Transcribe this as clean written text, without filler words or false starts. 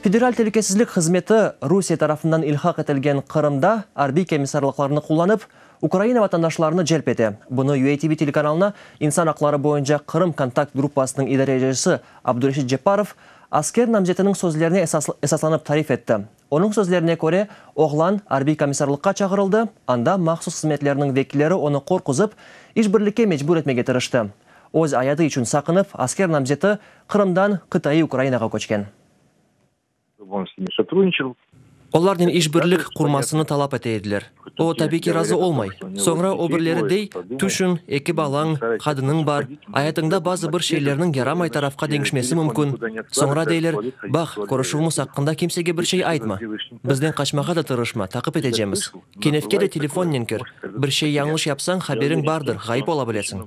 Federal telükesizlik hızmeti Rusiye tarafından ilhaq etilgen Qırımda arbiy komissarlıqlarnı qullanıp, Ukraina vatandaşlarını celp ete. Bunı UATV telekanalına İnsan aqları boyunca Qırım kontakt gruppasınıñ idarecisi Abdureşit Cepparov asker namzetiniñ sözlerine esaslanıp tarif etti. Onıñ sözlerine köre, oğlan arbiy komissarlıqqa çağırıldı, anda mahsus hızmetlerniñ vekilleri onı qorquzıp, işbirlikke mecbur etmege tırıştı. Öz ayatı içün saqınıp, asker namzeti Qırımdan qıtaiy Ukrainağa köçken. Olarnen işbirlik qurmasını talap ete ediler. O, tabiy ki, razı olmay. Soñra o birleri dey, Tüşün, eki balañ, qadınıñ bar, ayatıñda bazı bir şeylerniñ yaramay tarafqa deñişmesi mümkün. Soñra deyler, Baq, körüşüvimiz aqqında kimsege bir şey aytma. Bizden qaçmağa da tırışma, taqip etecemiz. Kenefke de telefonnen kir. Bir şey yañlış yapsañ, haberiñ bardır, ğayıp ola bilesiñ.